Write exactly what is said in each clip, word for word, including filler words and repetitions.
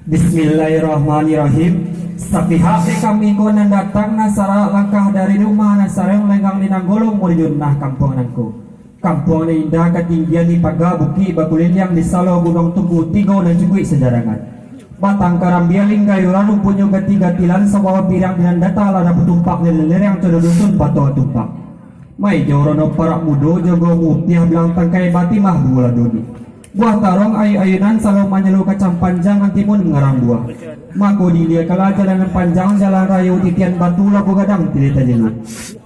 Bismillahirrahmanirrahim. Sapihak dek kami ko nan datang, nan sararak langkah dari rumah, nan sarang lenggang di nan golong, mujun nah kampuang nan ko. Kampuang nan indah katinggian di paga bukik bakuliliang di salo gunuang tungku tigo nan cukuik sajarangan. Batang karambia linggai urang rumpuiknyo gati-gatilan sabawah piriang di nan data lah batumpak di nan lereng codo dusun patoa tumpak. Mai jo rono parak mudo jogo mutiah bilang tangkai batimah bungo ladoni. Buah tarong ayu-ayunan salo manyalo kacang panjang nan timun mangarang buah. Mako diliek kalah jalan nan panjang, jalan rayo titian batu, labuah gadang tilai tajelo.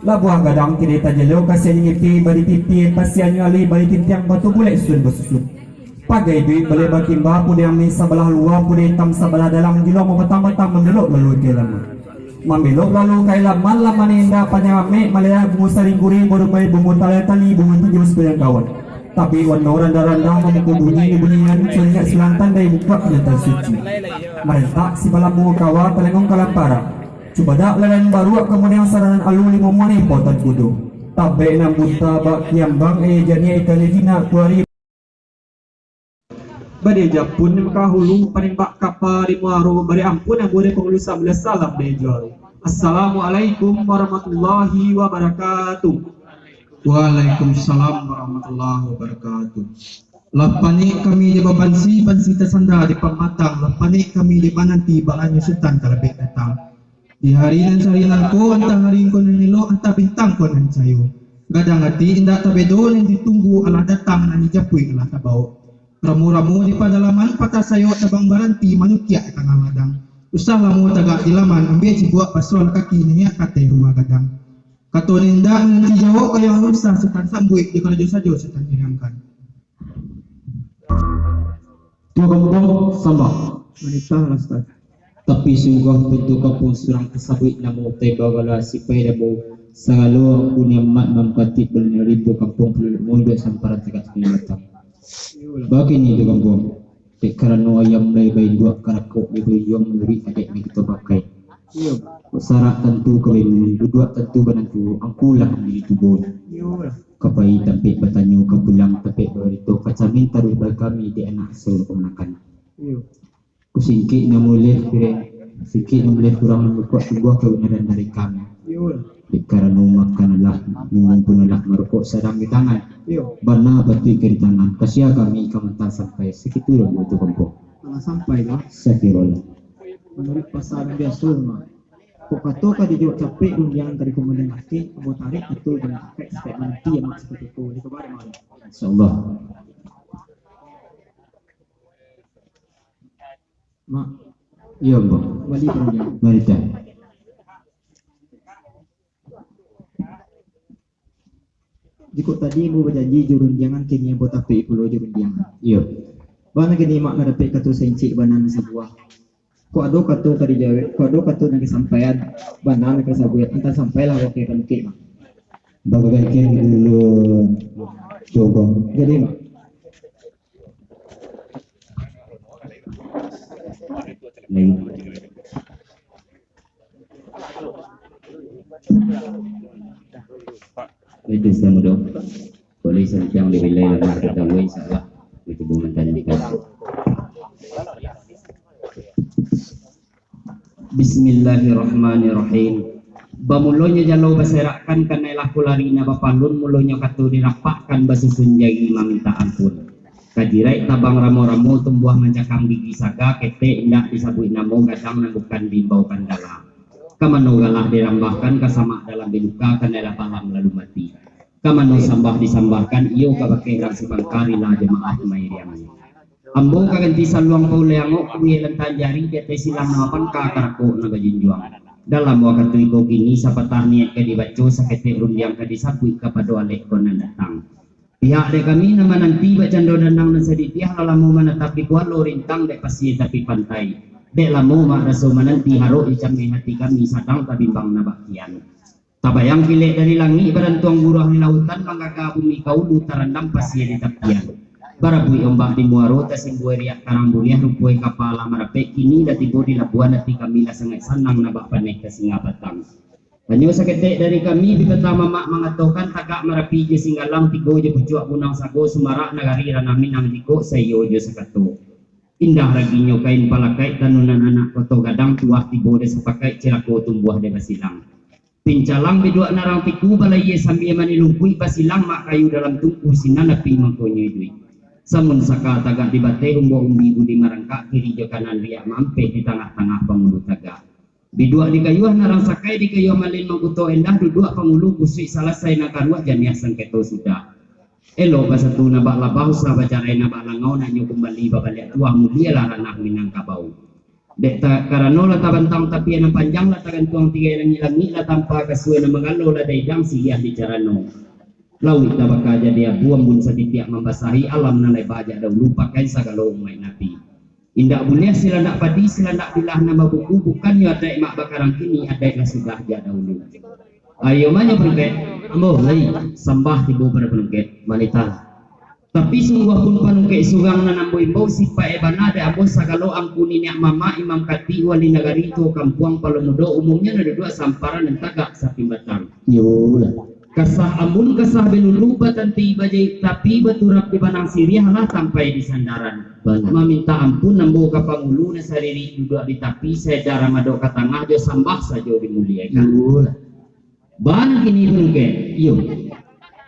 Labuah gadang tilai tajelo kasian ngipi badi titian, pasian ngali badi tintiang batu bulek susun basusun. Pagai duit baleh batimba, pudeh ameh sabalah lua, pudeh itam sabalah dalam, jilong mabatang-batang mambelok lalu ka laman. Mambelok lalu ka laman, laman nan indak panjang amek, malihat bungo saringguri, barumbai bungo tali-tali, bungo tinju sabayang kawan. Tapi warna randah-randah mamuko bunyi di bunian, sulinyak silang tandai buka nan tasuci. Marentak sibalah bungo kawa, talengong kalamparan. Cubadak lalan baruak, kamudian saranan alu limo mari pautan kudo. Tabek nan bunta bak kiambang, eh, janiah ikan jinak kuari. Bade japun di Mekah hulu, panimbak kapa di muaro, bade ampun ambo di pangulu sabalah salam di juaro. Assalamualaikum warahmatullahi wabarakatuh. Waalaikumsalam warahmatullahi wabarakatuh. Lah panek kami di babansi, bansi tasanda di pamatang, lah panek kami di mananti, bak anyo sutan kalabek datang. Di hari nan sahari nangko, antah hari ko nan elok, antah bintang ko nan cayo. Gadang ati indak tabedo, nan ditunggu alah datang, nan dijapuik alah tabao. Ramu-ramu di padalaman, patah sayok tabang baranti, manukiak di tangah ladang. Usah lamo tagak di laman, ambiak cibuak basuah kaki, naiak ka ateh rumah gadang. Kato nan indak mananti jawok, kayo usah sutan sambuik, di karajo sajo sutan hirangkan. Tua kampuang sambah. Manitah lah, Ustaz. Tapi sungguah pintu kampuang surang tasabuik namo, tai bagala sipai dabo, sagalo angku niamat nan katik balun ari, tua kampuang pululuk munduak samparan tagak tangah batang. Iyolah. Bakini tua kampuang, dek karano ayam lai bainduak, karakok lai baiyuang, manuruik adat nan kito pakai. Iyo. Sarak tantu ka baimbun, duduak tantu banantu, angku lah mandiri tubo. Iyolah. Ka pai tampek batanyo, ka pulang tampek babarito, ka camin taruih bak kami dek anak asuah kamanakan. Iyo. Kusingkik nan buleh kurang, singkik nan buleh kurang, nan lukuak tumbuah kabanaran dari kami. Iyo. Dek karano makan alah, minum pun alah, marokok sadang di tangan. Iyo. Bana patuik ka di tangan, kasiah kami ka mantang sampai, sakitu dulu tu kampuang. Alah sampai lah. Sakiranya. Manuruik pasa nan biaso mah. Kok kato ka dijawab capek, rundiang ka dikumbalian lakek, ambo tarik kato jo nan capek, sipek mananti amak sakutiko. Di kabari malam. Insyaallah. Mak. Iyo, Mak. Bali ka rundiang. Mari, Cak. Jikok tadi ambo bajanji jo rundiang, kini ambo tapek pulo jo rundiang. Iyo. Bana kini Mak ka dapek kato saincik, bana nan sabuah. Kok ado kato ka dijawek, kok ado kato nan kasampaian, bana nan kasabuik, antah sampailah wakil ka lukik, Mak. Bagagai kini dulu, coba. Jadi, Mak. Itu sama dong. Boleh santiang dibilai lamah ketahui salah. Itu bukan tadi kan. Bismillahirrahmanirrahim. Bamulonyo jalo baserakkan, kanailah kulari nan bapalun, mulonyo kato dirapakkan, basusun jari mamintak ampun. Kajiraik tabang ramo-ramo, tumbuah mancakang gigi saga, ketek indak disabuik namo, gadang nan bukan diimbaukan gala. Ka mano galah dirambahkan, ka samak dalam biluka, kanailah balam lalu mati. Ka mano sambah disambahkan, iyo ka bakeh rang sibangka, rila jo maaf mairiangnyo. Ambo ka ganti saluang pauleh angok, kurie lantang jari, di ateh silang nan bapangka, karakok nan bajunjuang. Dalam wakatu iko kini, sapatah niaik ka dibaco, saketek rundiang ka disabuik kapado alek ko nan datang. Pihak dek kami nan mananti, bakcando dandang nan saditiah, lah lamo manatap di kualo, rintang dek pasie tapi pantai. Dek lamo mak raso mananti, harok dicameh hati kami, sadang tabimbang nan bak kian. Tabayang kilek dari langik, badantuang guruah di lautan, manggaga bumi ka ulu, tarandam pasie di tapian. Barabuik ombak di muaro, tasimbua riak karang buriah, rupuih kapa lah marapek, kini lah tibo di labuan, ati kami lah sangaik sanang, nan bak paneh ka singa batang. Hanyo saketek dari kami, bi patah mamak mangatokan, tagak Marapi jo Singgalang, tigo jo pucuak Gunuang Sago, Sumarak nagari Ranah Minang, jikok saiyo jo sakato. Indah raginyo kain palakaik tanunan anak Koto Gadang, tuah tibo dek sapakaik, cilako tumbuah dek basilang. Pincalang biduak narang tiku, balayia sambia manilungkuik, basilang mak kayu dalam tungku, sinan api mangkonyo iduik. Samun saka tagak di bateh, umbuak umbi budi marangkak, kiri jo kanan riak maampeh, di tangah-tangah pangulu tagak. Biduak di kayuah narang sakai, di kayuah malin mangkuto endah, duduak pangulu kusuik salasai, nan karuah janiah sangketo sudah. Elok basatu nabak labah, usah bacarai nabak langau, nak nyo kumbali babaliak tuah, mulialah ranah Minangkabau. Dek ta-, karano lah tabantang tapia nan panjang, lah tagantuang tirai langik-langik, lah tampa kasua nan manggalo, lah daidang siriah di carano. Lauik tabaka jadi abu, ambun satitiak mambasahi, alam nan leba jak daulu, pakai sagalo umaik Nabi. Indak buliah silandak padi, silandak bilah nan babuku, bukannyo adaik mak bakarang, kini adaik lah sudah jak daulu. Ayo manyo panungkek. Ambo, lai. Sambah tibo pado panungkek. Manitah. Tapi sungguah pun panungkek surang nan ambo imbau, sipaik e bana dek ambo sagalo angku niniak mamak, imam katik, wali nagari, tuo kampuang, palo mudo, umumnyo nan duduak samparan nan tagak sapimbatang. Iyolah. Kasah ambun, kasah bilulu, batanti bajaik tapi, baturap di banang siriah, lah sampai di sandaran. Bana. Mamintak ampun ambo ka pangulu, nan saririk duduak di tapi, saedar ramadok ka tangah, jo sambah sajo dimuliakan. Iyolah. Bana kini panungkek. Iyo.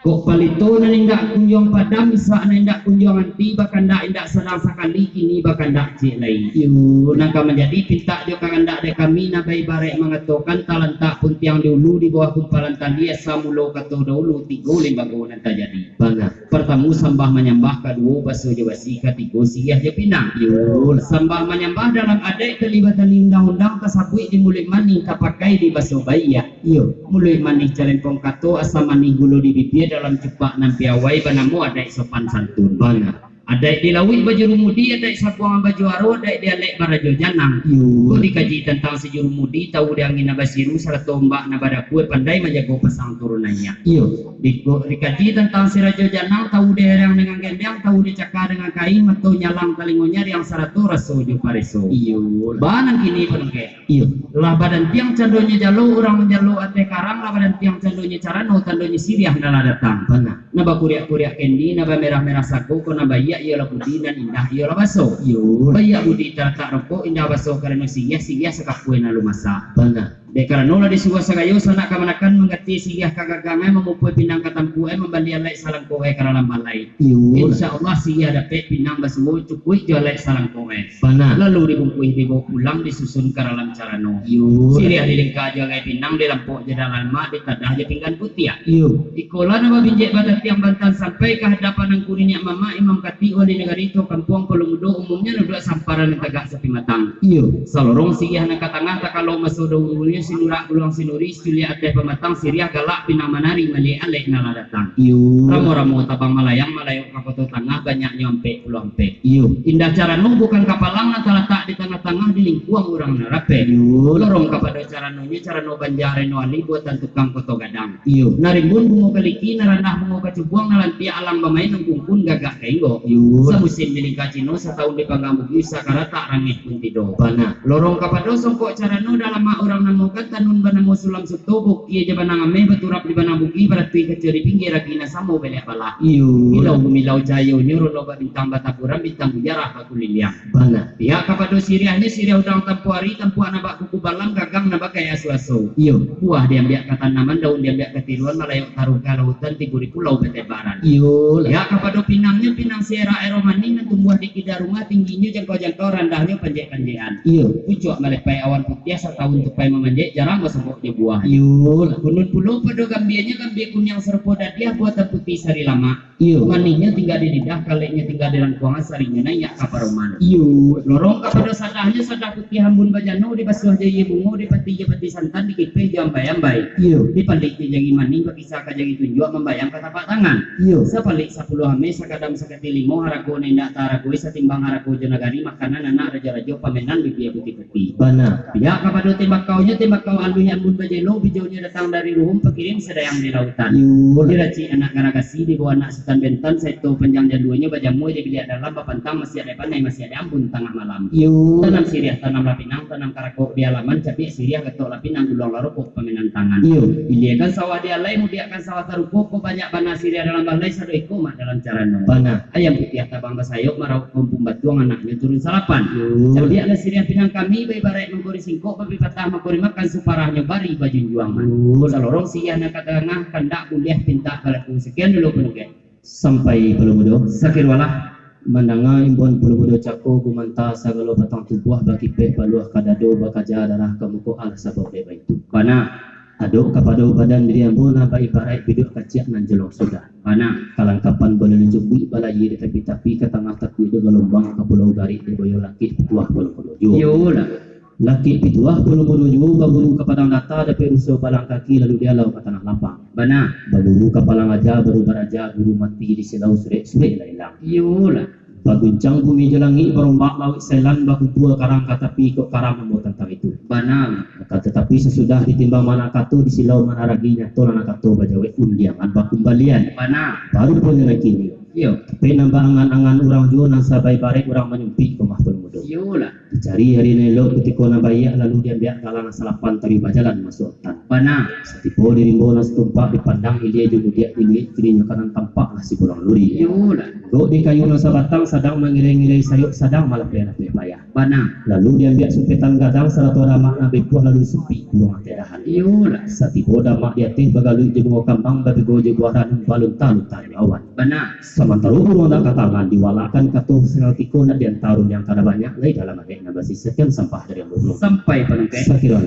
Kok palito nan indak kunjuang padam, isak nan indak kunjuang anti, bakandak indak sadang sakali, kini bakandak ciek lai. Iyo. Nan ka manjadi pintak jo kandak dek kami, nan baibaraik mangatokan, talantak puntiang di ulu, di bawah gumpalan tali, asa mulo kato dahulu, tigo limbago nan tajadi. Bana. Partamo sambah manyambah, kaduo baso jo basi, katigo siriah jo pinang. Iyo. Sambah manyambah dalam adaik, talibatan undang-undang, tasabuik di muluik manih, tapakai di baso baiak. Iyo. Muluik manih calempong kato, asam manih gulo di bibia, dalam cupak nan piawai, banamo adaik sopan santun. Bana. Adaik di lauik bajurumudi, adaik sabuangan bajuaro, adaik di alek barajo janang. Iyo. Kok dikaji tantang si jurumudi, tahu di angin nan basiru, sarato ombak nan badakua, pandai manjago pasang turun aiak. Iyo. Di-, kok dikaji tantang si rajo janang, tahu di herang dengan gendang, tahu di caka dengan kain, mato nyalang talingo nyariang, sarato raso jo pareso. Iyo. Bana kini panungkek. Iyo. Lah badantiang candonyo jalo, urang manjalo ateh karang, lah badantiang candonyo carano, tandonyo siriah nan lah datang. Bana. Nan bakuriak-kuriak kendi, nan bamerah-merah sago, ko nan baiak iyolah budi, nan indah iyolah baso. Iyo. Baiak budi talatak rokok, indah baso karano siriah, siriah sakapua nan alun masak. Bana. Dek karano lah disuruah sagayo, sanak kamanakan, manggatie siriah ka gagang e, mamupua pinang ka tampuak e, mambali alek salangkok e ka dalam balai. Iyo. Insya Allah siriah dapek, pinang basuo, cukuik jo alek salangkok e. Bana. Lalu dibungkuih, dibawa pulang, disusun ka dalam carano. Iyo. Siriah dilingka jo agai pinang, dilampok jo dalam lemak, ditadah jo pinggan putiak. Iyo. Ikolah nan babinjek batatiang bantan, sampai ka hadapan angku niniak mamak, imam katik, wali nagari, tuo kampuang, palo mudo, umumnyo nan duduak samparan nan tagak sapimbatang. Iyo. Salorong siriah nan ka tangah, takalo maso dahulunyo, sinurak guluang sinuri, siculiak ateh pamatang, siriah galak pinang manari, maliek alek nan lah datang. Iyo. Ramo-ramo tabang malayang, malayok ka koto tangah, banyaknyo ampek puluah ampek. Iyo. Indah carano bukan kapalang, nan talatak di tangah-tangah, di lingkuang urang nan rapek. Iyo. Lorong kapado caranonyo, carano banja Reno Ali, buatan tukang Koto Gadang. Iyo. Nan rimbun bungo kaliki, nan randah bungo kacubuang, nan lantiak alang bamain, nan kungkun gagak ka inggok. Iyo. Samusim di lingka Cino, satahun di panggang Bugis, sakaratak rangeh pun tido. Bana. Lorong kapado songkok carano, dalamak urang namokan, tanun banamo Sulam Suto, bukia jo banang ameh, baturap di banang Bugis, baratuih kaca di pinggir, ragi nan samo belek balah. Iyo. Milau gumilau cahayonyo, rono bak bintang bataburan, bintang bujarah bakuliliang. Bana. Pihak kapado siriahnyo, siriah udang tampuari, tampuak nan bak kuku balam, gagang nan bak kayak aso-aso. Iyo. Buah diambiak ka tanaman, daun diambiak ka tiruan, malayok taruh ka lautan, tibo di pulau batebaran. Iyolah. Pihak kapado pinangnyo, pinang sierah air manih, nan tumbuah di kida rumah, tingginyo jangkau-jangkau, randahnyo panjek-panjekan. Iyo. Pucuak malepai awan putiah, satahun tupai mamanjek, jarang basongkok jo buah. Iyolah. Kunun pulo pado gambianyo, gambia kuniang sarupo dadiah, buatan putih sari lamak. Iyo. Manihnyo tingga di lidah, kaleknyo tingga di langkuang, saringnyo naiak ka paroman. Iyo. Lorong kapado sadahnyo, sadah putiah ambun bajano, dibasuah jo aia bungo, dipatih jo patih santan, dikipeh jo ambai-ambai. Iyo. Dipalik jo jari manih, bakisa ka jari tunjuak, mambayang ka tapak tangan. Iyo. Sapalik sapuluah ameh, sakadam sakati limo, harago nan indak taharagoi, satimbang harago jo nagari, makanan anak rajo-rajo, pamenan bibia putih-putih. Bana. Pihak kapado tembakaunyo, Bakau aluih ambun bajelo, bijonyo datang dari ruhum, pakirim sadayang di lautan. Iyolah. Diracik anak garagasi, dibawa anak sutan bentan, saito panjang jaluanyo, bajamua di biliak dalam, bapantang masiak di panai, masiak di ambun tangah malam. Iyo. Tanam siriah, tanamlah pinang, tanam karakok di alaman, cabiak siriah, gatoklah pinang, guluanglah rokok pamainan tangan. Iyo. Iliakan sawah di alai, mudiakkan sawah taruko, kok banyak bana siriah dalam balai, sado iko mak dalam carano. Bana. Ayam putiah tabang basayok, maraup kampung batuang, anaknyo turun salapan. Iyo. Cabiaklah siriah pinang kami, baibaraik mangko disingkok, babipatah mangko dimakan, suparahnyo bari bajunjuang. Iyo. Salorong siriah nan ka tangah, kandak buliah pintak balaku. Sakian dulu panungkek. Sampai Pulo Mudo. Sakirualah. Mandanga imbauan Pulo Mudo cako, gumanta sagalo batang tubuah, bakipeh paluah ka dado, bakaja darah ka muko, alah sabab dek baitu. Bana. Adok kapado badan diri ambo nan baibaraik biduak kaciak nan jolong sudah. Bana. Kalangkapan balulu cukuik, balayia di tapi-tapi, ka tangah takuik di galombang, ka pulau garik di boyo, lakik pituah Pulo Mudo juo. Iyolah. Lakik pituah Pulo Mudo juo, baburu ka padang data, dapek ruso balang kaki, lalu dialau ka tanah lapang. Bana. Baburu ka palang aja, baru baraja, guru mati di silau, surek-surek lah ilang. Iyolah. Baguncang bumi jo langik, barombak lauik Thailand, bagubua karang ka tapi, kok karam ambo tantang itu. Bana. Akan tatapi sasudah ditimbang mana kato, di silau mana ragi, nyato lah nan kato bajawek, undiangan bakumbalian. Bana. Baru punyo nan kini. Iyo. Tapi nan baangan-angan urang juo, nan sabaik-baik urang manyumpik, ko mah Pulo Mudo. Iyolah. Dicari ari nan elok, kutiko nan baiak, lalu diambiak galang nan salapan, taruih bajalan masuak utan. Bana. Satibo di rimbo nan satumpak, dipandang ilia jo mudiak ilia, kirinyo kanan tampaklah si Bulang Luri. Iyolah. Duduk di kayu nan sabatang, sadang mangirai-ngirai sayok, sadang malapeh-lapeh payah. Bana. Lalu diambiak sumpetan gadang, sarato damak nan bipuah, lalu disumpik buruang ateh dahan. Iyolah. Satibo damak di ateh, bagaluik jo bungo kambang, babigo jo buah ranun, balunta-lunta jo awan. Bana. Samantaro buruang nan ka tangan, diwalakkan kato sakutiko, nak dianta rundiang ka nan banyak, lai dalam adek nan basisakan sampah dari ambo. Sampai panungkek. Sakiro.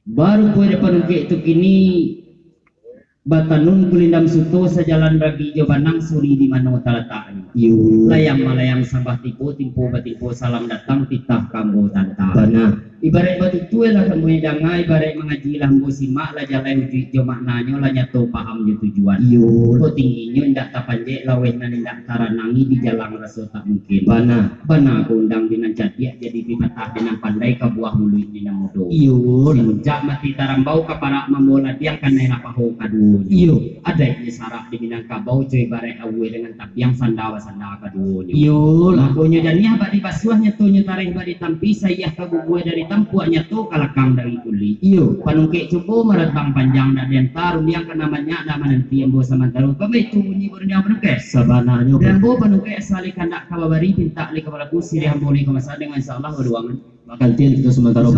Baru pun di panungkek tu kini, batanun kulindam suto, sajalan ragi jo banang, suri di mano talataknyo. Iyo. Layang malayang sambah tibo, timpo batimpo salam datang, titah ka ambo tantang. Bana. Ibaraik batutua lah ambo danga, ibaraik mangaji lah ambo simak, lah jaleh ujuik jo maknanyo, lah nyato paham jo tujuan. Iyo. Ko tingginyo indak tapanjek, laweh nan indak taranangi, dijalang raso tak mungkin. Bana. Bana ko undang di nan cadiak, jadi pipatah di nan pandai, ka buah muluik di nan mudo. Iyo. Simuncak mati tarambau, ka parak mambawa ladiang, kanai lah paho kaduonyo. Iyo. Adaiknyo sarak di Minangkabau, jo ibaraik awua dengan tapiang, sanda basanda kaduonyo. Iyo lah. Makonyo janiah bak dibasuah, nyatonyo tareh bak ditampi, saiah ka gugua dari tampuak, nyato kalakang dari kulik. Iyo. Panungkek cubo maratang panjang, dak dianta rundiang ka nan banyak, dak mananti ambo samantaro. Baitu bunyi barundiang panungkek. Sabananyo. Dan ambo panungkek asa lai kandak ka babari, pintak lai ka balaku, siriah ambo lai ka masak, dengan insya Allah baduangan. Bagantian kito samantaro.